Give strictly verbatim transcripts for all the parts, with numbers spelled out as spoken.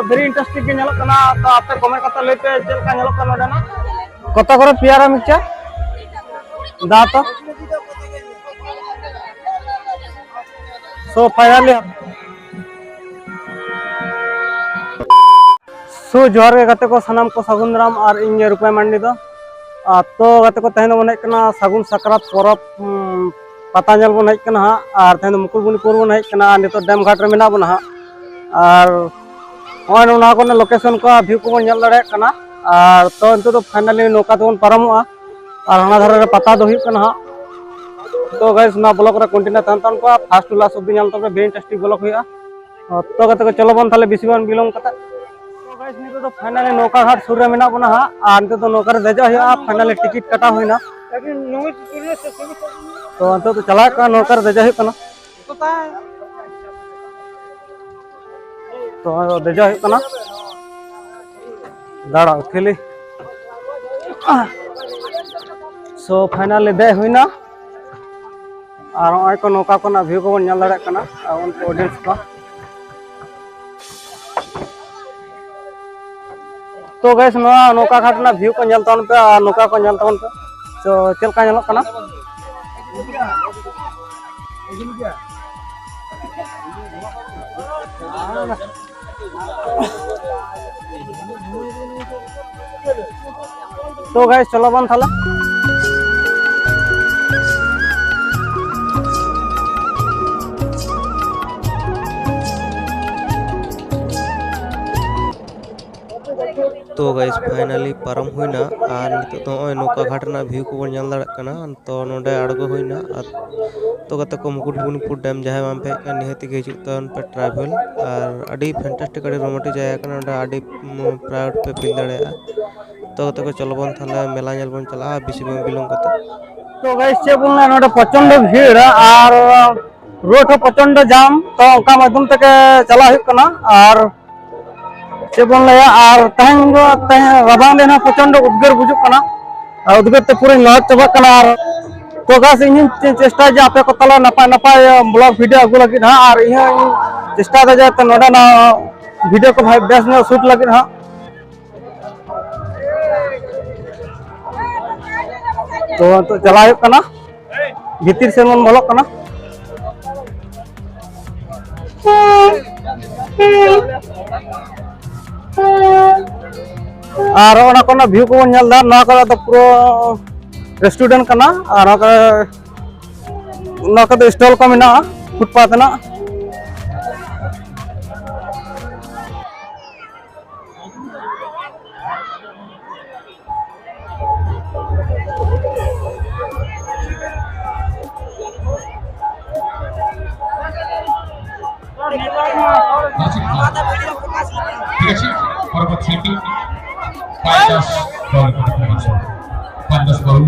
ᱵᱷᱮᱨᱤ interesting ᱜᱮ ᱧᱮᱞᱚᱜ ᱠᱟᱱᱟ᱾ ᱛᱚ ᱟᱯᱮ ᱠᱚᱢᱮᱱᱴ ᱠᱟᱛᱮ ᱞᱟᱹᱭ ᱯᱮ ᱪᱮᱫ ᱞᱮᱠᱟ ᱧᱮᱞᱚᱜ ᱠᱟᱱᱟ ᱱᱚᱰᱮᱱᱟᱜ᱾ ᱠᱚᱛᱚ ᱠᱚᱨᱮ ᱯᱮᱭᱟᱨᱟ ᱢᱤᱠᱥᱪᱟᱨ? ᱫᱟ ᱛᱚ᱾ So finally, so ᱡᱚᱦᱟᱨ ᱜᱮ ᱜᱟᱛᱮ ᱠᱚ, ᱥᱟᱱᱟᱢ ᱠᱚ ᱥᱟᱹᱜᱩᱱ ᱫᱟᱨᱟᱢ᱾ ᱟᱨ ᱤᱧ ᱜᱮ ᱨᱩᱯᱟᱭ ᱢᱟᱱᱰᱤ ᱫᱚ᱾ ᱟᱨ ᱛᱚ ᱜᱟᱛᱮ ᱠᱚ, ᱛᱮᱦᱮᱧ ᱫᱚᱵᱚᱱ ᱦᱮᱡ ᱠᱟᱱᱟ ᱥᱟᱹᱜᱩᱱ ᱥᱟᱠᱨᱟᱛ ᱯᱚᱨᱚᱵᱽ, ᱩᱢ, ᱯᱟᱛᱟ ᱧᱮᱞ ᱵᱚᱱ ᱦᱮᱡ ᱠᱟᱱᱟ ᱦᱟᱸᱜ᱾ ᱟᱨ ᱛᱮᱦᱮᱧ ᱫᱚ ᱢᱩᱠᱩᱴᱢᱩᱱᱤᱯᱩᱨ ᱵᱚᱱ ᱦᱮᱡ ᱠᱟᱱᱟ᱾ ᱟᱨ ᱱᱤᱛᱚᱜ ᱰᱮᱢ ᱜᱷᱟᱴ ᱨᱮ ᱢᱮᱱᱟᱜ ᱵᱚᱱᱟ ᱦᱟᱸᱜ᱾ ᱟᱨ ᱱᱚᱜᱼᱚᱭ ᱱᱚᱣᱟ ᱠᱚᱨᱮ ᱞᱳᱠᱮᱥᱚᱱ ᱠᱚ, ᱵᱷᱤᱭᱩ ᱠᱚᱵᱚᱱ ᱧᱮᱞ ᱫᱟᱲᱮᱭᱟᱜ ᱠᱟᱱᱟ᱾ ᱟᱨ ᱛᱚ ᱱᱤᱛᱚᱜ ᱫᱚ ᱯᱷᱟᱭᱱᱟᱞᱤ ᱱᱚᱝᱠᱟ ᱛᱮᱵᱚᱱ ᱯᱟᱨᱚᱢᱚᱜᱼᱟ᱾ ᱟᱨ ᱦᱟᱱᱟ ᱫᱷᱟᱨᱮ ᱨᱮ ᱯᱟᱛᱟ ᱫᱚ ᱦᱩᱭᱩᱜ ᱠᱟᱱᱟ ᱦᱟᱸᱜ᱾ ᱛᱚ ᱜᱟᱭᱥ, ᱱᱚᱣᱟ ᱵᱞᱚᱜ ᱨᱮ ᱠᱚᱱᱴᱤᱱᱤᱭᱩ ᱛᱟᱦᱮᱱ ᱛᱟᱵᱚᱱ ᱯᱮ, ᱯᱷᱟᱥᱴ ᱴᱩ ᱞᱟᱥᱴ ᱚᱵᱫᱤ ᱧᱮᱞ ᱛᱟᱵᱚᱱ ᱯᱮ, ᱵᱷᱮᱨᱤ ᱤᱱᱴᱟᱨᱮᱥᱴᱤᱝ ᱵᱞᱚᱜ ᱦᱩᱭᱩᱜᱼᱟ᱾ ᱛᱚ ᱜᱟᱛᱮ ᱠᱚ, ᱪᱚᱞᱚ ᱵᱚᱱ ᱛᱟᱦᱞᱮ ᱵᱮᱥᱤ ᱵᱟᱝ ᱵᱤᱞᱚᱢ ᱠᱟᱛᱮ᱾ ᱛᱚ ᱜᱟᱭᱥ, ᱱᱤᱛᱚᱜ ᱫᱚ ᱯᱷᱟᱭᱱᱟᱞᱤ ᱱᱚᱣᱠᱟ ᱜᱷᱟᱴ ᱥᱩᱨ ᱨᱮ ᱢᱮᱱᱟᱜ ᱵᱚᱱᱟ ᱦᱟᱸᱜ, ᱟᱨ ᱱᱤᱛᱚᱜ ᱫᱚ ᱱᱚᱣᱠᱟ ᱨᱮ ᱫᱮᱡᱚᱜ ᱦᱩᱭᱩᱜᱼᱟ᱾ ᱯᱷᱟᱭᱱᱟᱞᱤ ᱴᱤᱠᱤᱴ ᱠᱟᱴᱟᱣ ᱦᱩᱭᱱᱟ᱾ ᱛᱚ ᱱᱤᱛᱚᱜ ᱫᱚ ᱪᱟᱞᱟᱜ ᱠᱟᱱᱟ, ᱱᱚᱣᱠᱟ ᱨᱮ ᱫᱮᱡᱚᱜ ᱦᱩᱭᱩᱜ ᱠᱟᱱᱟ᱾ ᱛᱚ ᱫᱮᱡᱚᱜ ᱦᱩᱭᱩᱜ ᱠᱟᱱᱟ᱾ ᱫᱟᱸᱲᱟᱣ ᱠᱷᱟᱹᱞᱤ᱾ So finally ᱫᱮᱡ ᱦᱩᱭᱱᱟ᱾ ᱟᱨ ᱱᱚᱜᱼᱚᱭ ᱠᱚ ᱱᱚᱝᱠᱟ ᱠᱚᱨᱮᱱᱟᱜ ᱵᱷᱤᱭᱩ ᱠᱚᱵᱚᱱ ᱧᱮᱞ ᱫᱟᱲᱮᱭᱟᱜ ᱠᱟᱱᱟ, ᱟᱨ ᱩᱱᱠᱩ ᱚᱰᱤᱭᱮᱱᱥ ᱠᱚ᱾ ᱛᱚ ᱜᱟᱭᱥ, ᱱᱚᱣᱟ ᱱᱚᱝᱠᱟ ᱜᱷᱟᱴ ᱨᱮᱱᱟᱜ ᱵᱷᱤᱭᱩ ᱠᱚ ᱧᱮᱞ ᱛᱟᱵᱚᱱ ᱯᱮ ᱟᱨ ᱱᱚᱝᱠᱟ ᱠᱚ ᱧᱮᱞ ᱛᱟᱵᱚᱱ ᱯᱮ᱾ ᱛᱚ ᱪᱮᱫ ᱞᱮᱠᱟ ᱧᱮᱞᱚᱜ ᱠᱟᱱᱟ? ᱛᱚ ᱜᱟᱭᱥ, ᱪᱚᱞᱚ ᱵᱚᱱ ᱛᱟᱦᱞᱮ᱾ ᱛᱚ ᱜᱟᱭᱥ, ᱯᱷᱟᱭᱱᱟᱞᱤ ᱯᱟᱨᱚᱢ ᱦᱩᱭᱱᱟ᱾ ᱟᱨ ᱱᱤᱛᱚᱜ ᱫᱚ ᱱᱚᱜᱼᱚᱭ ᱱᱚᱝᱠᱟ ᱜᱷᱟᱴ ᱨᱮᱱᱟᱜ ᱵᱷᱤᱭᱩ ᱠᱚᱵᱚᱱ ᱧᱮᱞ ᱫᱟᱲᱮᱭᱟᱜ ᱠᱟᱱᱟ᱾ ᱛᱚ ᱱᱚᱰᱮ ᱟᱬᱜᱚ ᱦᱩᱭᱱᱟ᱾ ᱟᱨ ᱛᱚ ᱜᱟᱛᱮ ᱠᱚ, ᱢᱩᱠᱩᱴᱢᱩᱱᱤᱯᱩᱨ ᱰᱮᱢ ᱡᱟᱦᱟᱸᱭ ᱵᱟᱢ ᱯᱮ ᱦᱮᱡ ᱠᱟᱱᱟ, ᱱᱤᱦᱟᱹᱛ ᱜᱮ ᱦᱤᱡᱩᱜ ᱛᱟᱵᱚᱱ ᱯᱮ ᱴᱨᱟᱵᱷᱮᱞ᱾ ᱟᱨ ᱟᱹᱰᱤ ᱯᱷᱮᱱᱴᱟᱥᱴᱤᱠ, ᱟᱹᱰᱤ ᱨᱳᱢᱟᱱᱴᱤᱠ ᱡᱟᱭᱜᱟ ᱠᱟᱱᱟ᱾ ᱱᱚᱰᱮ ᱟᱹᱰᱤ ᱯᱨᱟᱭᱵᱷᱮᱴ ᱯᱮ ᱯᱷᱤᱞ ᱫᱟᱲᱮᱭᱟᱜᱼᱟ᱾ ᱛᱚ ᱜᱟᱛᱮ ᱠᱚ, ᱪᱚᱞᱚ ᱵᱚᱱ ᱛᱟᱦᱞᱮ ᱢᱮᱞᱟ ᱧᱮᱞ ᱵᱚᱱ ᱪᱟᱞᱟᱜᱼᱟ ᱵᱮᱥᱤ ᱵᱟᱝ ᱵᱤᱞᱚᱢ ᱠᱟᱛᱮ᱾ ᱛᱚ ᱜᱟᱭᱥ, ᱪᱮᱫ ᱵᱚᱱ ᱞᱟᱹᱭᱟ, ᱱᱚᱰᱮ ᱯᱨᱚᱪᱚᱱᱰᱚ ᱵᱷᱤᱲ ᱟᱨ ᱨᱳᱰ ᱦᱚᱸ ᱯᱨᱚᱪᱚᱱᱰᱚ ᱡᱟᱢ᱾ ᱛᱚ ᱚᱱᱠᱟ ᱢᱟᱫᱽᱫᱷᱚᱢ ᱛᱮᱜᱮ ᱪᱟᱞᱟᱜ ᱦᱩᱭᱩᱜ ᱠᱟᱱᱟ᱾ ᱟᱨ ᱪᱮᱫ ᱵᱚᱱ ᱞᱟᱹᱭᱟ, ᱟᱨ ᱛᱮᱦᱮᱧ ᱫᱚ, ᱛᱮᱦᱮᱧ ᱨᱟᱵᱟᱝ ᱫᱤᱱ ᱦᱚᱸ ᱯᱨᱚᱪᱚᱱᱰᱚ ᱩᱫᱽᱜᱟᱹᱨ ᱵᱩᱡᱩᱜ ᱠᱟᱱᱟ᱾ ᱟᱨ ᱩᱫᱽᱜᱟᱹᱨ ᱛᱮ ᱯᱩᱨᱟᱹᱧ ᱞᱚᱦᱚᱫ ᱪᱟᱵᱟᱜ ᱠᱟᱱᱟ᱾ ᱟᱨ ᱛᱚ ᱜᱟᱭᱥ, ᱤᱧ ᱦᱚᱸᱧ ᱪᱮ-, ᱪᱮᱥᱴᱟᱭᱟ ᱡᱮ ᱟᱯᱮ ᱠᱚ ᱛᱟᱞᱟ ᱱᱟᱯᱟᱭ ᱱᱟᱯᱟᱭ ᱵᱞᱚᱜ ᱵᱷᱤᱰᱤᱭᱳ ᱟᱹᱜᱩ ᱞᱟᱹᱜᱤᱫ ᱦᱟᱸᱜ᱾ ᱟᱨ ᱤᱧ ᱦᱚᱸᱧ ᱪᱮᱥᱴᱟᱭᱮᱫᱟ ᱡᱮ ᱱᱚᱰᱮᱱᱟᱜ ᱵᱷᱤᱰᱤᱭᱳ ᱠᱚ ᱵᱷᱟᱭ ᱵᱮᱥ ᱧᱚᱜ ᱥᱩᱴ ᱞᱟᱹᱜᱤᱫ ᱦᱟᱸᱜ᱾ ᱛᱚ ᱱᱤᱛᱚᱜ ᱪᱟᱞᱟᱣ ᱦᱩᱭᱩᱜ ᱠᱟᱱᱟ, ᱵᱷᱤᱛᱤᱨ ᱥᱮᱱ ᱵᱚᱱ ᱵᱚᱞᱚᱜ ᱠᱟᱱᱟ᱾ ᱟᱨ ᱚᱱᱟ ᱠᱚᱨᱮᱱᱟᱜ ᱵᱷᱤᱭᱩ ᱠᱚᱵᱚᱱ ᱧᱮᱞ ᱮᱫᱟ, ᱱᱚᱣᱟ ᱠᱚᱨᱮ ᱫᱚ ᱯᱩᱨᱟᱹ ᱨᱮᱥᱴᱩᱨᱮᱱᱴ ᱠᱟᱱᱟ᱾ ᱟᱨ ᱱᱚᱣᱟ ᱠᱚᱨᱮ, ᱱᱚᱣᱟ ᱠᱚᱫᱚ ᱥᱴᱚᱞ ᱠᱚ ᱢᱮᱱᱟᱜᱼᱟ ᱯᱷᱩᱴᱯᱟᱛ ᱨᱮᱱᱟᱜ᱾ ঠিক আছে, পরবর্তী সেটি পাঁচ দশ বল পাঁচ দশ বল।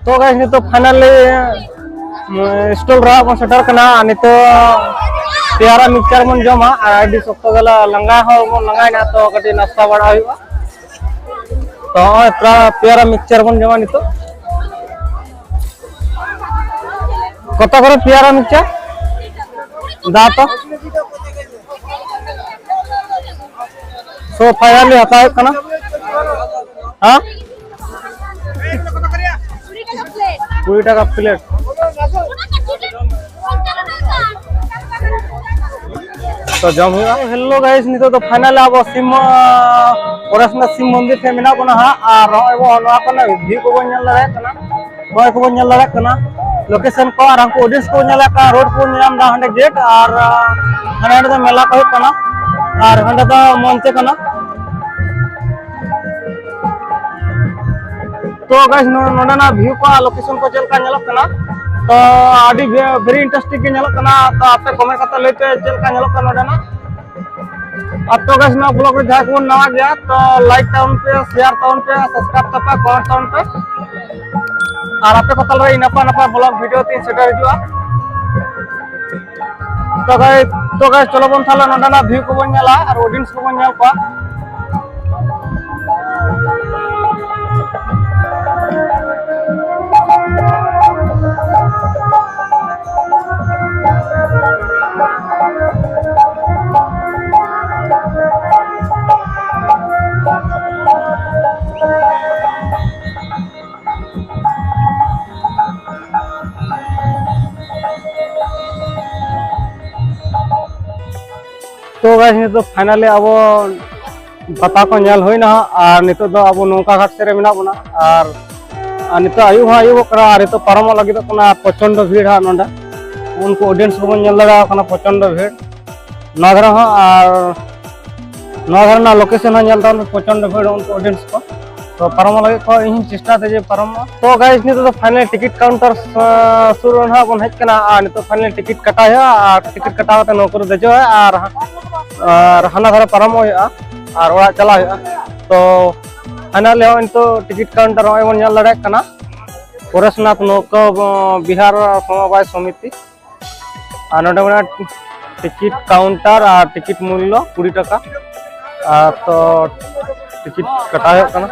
ᱛᱚ ᱜᱟᱭᱥ, ᱱᱤᱛᱚᱜ ᱯᱷᱟᱭᱱᱟᱞᱤ ᱥᱴᱚᱞ ᱨᱮ ᱵᱚᱱ ᱥᱮᱴᱮᱨ ᱠᱟᱱᱟ᱾ ᱟᱨ ᱱᱤᱛᱚᱜ ᱯᱮᱭᱟᱨᱟ ᱢᱤᱠᱥᱪᱟᱨ ᱵᱚᱱ ᱡᱚᱢᱟ᱾ ᱟᱨ ᱟᱹᱰᱤ ᱥᱚᱠᱛᱚ ᱜᱮᱞᱮ ᱞᱟᱸᱜᱟ ᱦᱚᱸ ᱵᱚᱱ ᱞᱟᱸᱜᱟᱭᱮᱱᱟ, ᱛᱚ ᱠᱟᱹᱴᱤᱡ ᱱᱟᱥᱛᱟ ᱵᱟᱲᱟ ᱦᱩᱭᱩᱜᱼᱟ᱾ ᱛᱚ ᱱᱚᱜᱼᱚᱭ ᱯᱮᱭᱟᱨᱟ ᱢᱤᱠᱥᱪᱟᱨ ᱵᱚᱱ ᱡᱚᱢᱟ ᱱᱤᱛᱚᱜ᱾ ᱠᱚᱛᱚ ᱠᱚᱨᱮ ᱯᱮᱭᱟᱨᱟ ᱢᱤᱠᱥᱪᱟᱨ? ᱫᱟ ᱛᱚ᱾ ᱥᱳ ᱯᱷᱟᱭᱱᱟᱞᱤ ᱦᱟᱛᱟᱣ ᱦᱩᱭᱩᱜ ᱠᱟᱱᱟ᱾ ᱦᱮᱸ, ᱠᱩᱲᱤ ᱴᱟᱠᱟ ᱯᱞᱮᱴ᱾ ᱛᱚ ᱡᱚᱢ ᱦᱩᱭᱩᱜᱼᱟ᱾ ᱦᱮᱞᱳ ᱜᱟᱭᱥ, ᱱᱤᱛᱚᱜ ᱫᱚ ᱯᱷᱟᱭᱱᱟᱞ ᱟᱵᱚ ᱥᱤᱢ, ᱯᱚᱨᱮᱥᱱᱟᱛᱷ ᱥᱤᱢ ᱢᱚᱱᱫᱤᱨ ᱴᱷᱮᱱ ᱢᱮᱱᱟᱜ ᱵᱚᱱᱟ ᱦᱟᱸᱜ᱾ ᱟᱨ ᱱᱚᱜᱼᱚᱭ ᱵᱚᱱ ᱱᱚᱣᱟ ᱠᱚᱨᱮᱱᱟᱜ ᱵᱷᱤᱭᱩ ᱠᱚᱵᱚᱱ ᱧᱮᱞ ᱫᱟᱲᱮᱭᱟᱜ ᱠᱟᱱᱟ, ᱱᱚᱜᱼᱚᱭ ᱠᱚᱵᱚᱱ ᱧᱮᱞ ᱫᱟᱲᱮᱭᱟᱜ ᱠᱟᱱᱟ ᱞᱳᱠᱮᱥᱚᱱ ᱠᱚ᱾ ᱟᱨ ᱦᱟᱱᱠᱩ ᱚᱰᱤᱭᱮᱱᱥ ᱠᱚᱵᱚᱱ ᱧᱮᱞ ᱫᱟᱲᱮᱭᱟᱜ ᱠᱟᱱᱟ, ᱨᱳᱰ ᱠᱚᱵᱚᱱ ᱧᱮᱞ ᱧᱟᱢ ᱮᱫᱟ ᱦᱟᱸᱰᱮ ᱜᱮᱴ᱾ ᱟᱨ ᱦᱟᱸᱰᱮ ᱦᱟᱸᱰᱮ ᱫᱚ ᱢᱮᱞᱟ ᱠᱚ ᱦᱩᱭᱩᱜ ᱠᱟᱱᱟ᱾ ᱟᱨ ᱦᱟᱸᱰᱮ ᱫᱚ ᱢᱚᱧᱪᱚ ᱠᱟᱱᱟ᱾ ᱛᱚ ᱜᱟᱭᱥ, ᱱᱚᱰᱮᱱᱟᱜ ᱵᱷᱤᱭᱩ ᱠᱚ ᱟᱨ ᱞᱳᱠᱮᱥᱚᱱ ᱠᱚ ᱪᱮᱫ ᱞᱮᱠᱟ ᱧᱮᱞᱚᱜ ᱠᱟᱱᱟ? ᱛᱚ ᱟᱹᱰᱤ ᱵᱷᱮᱨᱤ ᱤᱱᱴᱟᱨᱮᱥᱴᱤᱝ ᱜᱮ ᱧᱮᱞᱚᱜ ᱠᱟᱱᱟ᱾ ᱛᱚ ᱟᱯᱮ ᱠᱚᱢᱮᱱᱴ ᱠᱟᱛᱮ ᱞᱟᱹᱭ ᱯᱮ ᱪᱮᱫ ᱞᱮᱠᱟ ᱧᱮᱞᱚᱜ ᱠᱟᱱᱟ ᱱᱚᱰᱮᱱᱟᱜ᱾ ᱟᱨ ᱛᱚ ᱜᱟᱭᱥ, ᱱᱚᱣᱟ ᱵᱞᱚᱜ ᱨᱮ ᱡᱟᱦᱟᱸᱭ ᱠᱚᱵᱚᱱ ᱱᱟᱣᱟ ᱜᱮᱭᱟ, ᱛᱚ ᱞᱟᱭᱤᱠ ᱛᱟᱵᱚᱱ ᱯᱮ, ᱥᱮᱭᱟᱨ ᱛᱟᱵᱚᱱ ᱯᱮ, ᱥᱟᱵᱥᱠᱨᱟᱭᱤᱵ ᱛᱟᱯᱮ, ᱠᱚᱢᱮᱱᱴ ᱛᱟᱵᱚᱱ ᱯᱮ᱾ ᱟᱨ ᱟᱯᱮ ᱠᱚ ᱛᱟᱞᱟᱨᱮ ᱱᱟᱯᱟᱭ ᱱᱟᱯᱟᱭ ᱵᱞᱚᱜ ᱵᱷᱤᱰᱤᱭᱳ ᱛᱤᱧ ᱥᱮᱴᱮᱨ ᱦᱤᱡᱩᱜᱼᱟ᱾ ᱛᱚ ᱜᱟᱭᱥ, ᱛᱚ ᱜᱟᱭᱥ, ᱪᱚᱞᱚ ᱵᱚᱱ ᱛᱟᱦᱚᱞᱮ ᱱᱚᱰᱮᱱᱟᱜ ᱵᱷᱤᱭᱩ ᱠᱚᱵᱚᱱ ᱧᱮᱞᱟ ᱟᱨ ᱚᱰᱤᱭᱮᱱᱥ ᱠᱚᱵᱚᱱ ᱧᱮᱞ ᱠᱚᱣᱟ᱾ ᱛᱚ ᱜᱟᱭᱥ, ᱱᱤᱛᱚᱜ ᱯᱷᱟᱭᱱᱟᱞᱤ ᱟᱵᱚ ᱯᱟᱛᱟ ᱠᱚ ᱧᱮᱞ ᱦᱩᱭᱱᱟ ᱦᱟᱸᱜ, ᱟᱨ ᱱᱤᱛᱚᱜ ᱫᱚ ᱟᱵᱚ ᱱᱚᱝᱠᱟ ᱜᱷᱟᱴ ᱥᱮᱫ ᱨᱮ ᱢᱮᱱᱟᱜ ᱵᱚᱱᱟ᱾ ᱟᱨ ᱟᱨ ᱱᱤᱛᱚᱜ ᱟᱹᱭᱩᱵ ᱦᱚᱸ ᱟᱹᱭᱩᱵᱚᱜ ᱠᱟᱱᱟ, ᱟᱨ ᱱᱤᱛᱚᱜ ᱯᱟᱨᱚᱢᱚᱜ ᱞᱟᱹᱜᱤᱫᱚᱜ ᱠᱟᱱᱟ ᱯᱨᱚᱪᱚᱱᱰᱚ ᱵᱷᱤᱲ ᱦᱟᱸᱜ ᱱᱚᱰᱮ᱾ ᱩᱱᱠᱩ ᱚᱰᱤᱭᱮᱱᱥ ᱠᱚᱵᱚᱱ ᱧᱮᱞ ᱫᱟᱲᱮᱭᱟᱠᱚ ᱠᱟᱱᱟ, ᱯᱨᱚᱪᱚᱱᱰᱚ ᱵᱷᱤᱲ᱾ ᱱᱚᱣᱟ ᱫᱷᱟᱨᱮ ᱦᱚᱸ, ᱟᱨ ᱱᱚᱣᱟ ᱫᱷᱟᱨᱮ ᱨᱮᱱᱟᱜ ᱞᱳᱠᱮᱥᱚᱱ ᱦᱚᱸ ᱧᱮᱞ ᱛᱟᱵᱚᱱ ᱯᱮ, ᱯᱨᱚᱪᱚᱱᱰᱚ ᱵᱷᱤᱲ ᱩᱱᱠᱩ ᱚᱰᱤᱭᱮᱱᱥ ᱠᱚ᱾ ᱛᱚ ᱯᱟᱨᱚᱢᱚᱜ ᱞᱟᱹᱜᱤᱫ ᱠᱚ ᱤᱧ ᱦᱚᱸᱧ ᱪᱮᱥᱴᱟ ᱛᱮ ᱡᱮ ᱯᱟᱨᱚᱢᱚᱜᱼᱟ᱾ ᱛᱚ ᱜᱟᱭᱥ, ᱱᱤᱛᱚᱜ ᱫᱚ ᱯᱷᱟᱭᱱᱟᱞ ᱴᱤᱠᱤᱴ ᱠᱟᱣᱩᱱᱴᱟᱨ ᱥᱩᱨ ᱨᱮ ᱱᱟᱦᱟᱜ ᱵᱚᱱ ᱦᱮᱡ ᱠᱟᱱᱟ, ᱟᱨ ᱱᱤᱛᱚᱜ ᱯᱷᱟᱭᱱᱟᱞ ᱴᱤᱠᱤᱴ ᱠᱟᱴᱟᱣ ᱦᱩᱭᱩᱜᱼᱟ, ᱟᱨ ᱴᱤᱠᱤᱴ ᱠᱟᱴᱟᱣ ᱠᱟᱛᱮ ᱱᱚᱣᱟ ᱠᱚᱨᱮ ᱫᱮᱡᱚᱜ ᱦᱩᱭᱩᱜᱼᱟ, ᱟᱨ ᱟᱨ ᱦᱟᱱᱟ ᱫᱷᱟᱨᱮ ᱯᱟᱨᱚᱢᱚᱜ ᱦᱩᱭᱩᱜᱼᱟ, ᱟᱨ ᱚᱲᱟᱜ ᱪᱟᱞᱟᱜ ᱦᱩᱭᱩᱜᱼᱟ᱾ ᱛᱚ ᱯᱷᱟᱭᱱᱟᱞᱤ ᱦᱚᱸ ᱱᱤᱛᱚᱜ ᱴᱤᱠᱤᱴ ᱠᱟᱣᱩᱱᱴᱟᱨ ᱱᱚᱜᱼᱚᱭ ᱵᱚᱱ ᱧᱮᱞ ᱫᱟᱲᱮᱭᱟᱜ ᱠᱟᱱᱟ, ᱯᱚᱨᱮᱥᱱᱟᱛᱷ ᱱᱚᱣᱠᱟ ᱵᱤᱦᱟᱨ ᱥᱚᱢᱚᱵᱟᱭ ᱥᱚᱢᱤᱛᱤ᱾ ᱟᱨ ᱱᱚᱰᱮ ᱢᱮᱱᱟᱜᱼᱟ ᱴᱤᱠᱤᱴ ᱠᱟᱣᱩᱱᱴᱟᱨ, ᱟᱨ ᱴᱤᱠᱤᱴ ᱢᱩᱞᱞᱚ ᱠᱩᱲᱤ ᱴᱟᱠᱟ᱾ ᱟᱨ ᱛᱚ ᱴᱤᱠᱤᱴ ᱠᱟᱴᱟᱣ ᱦᱩᱭᱩᱜ ᱠᱟᱱᱟ᱾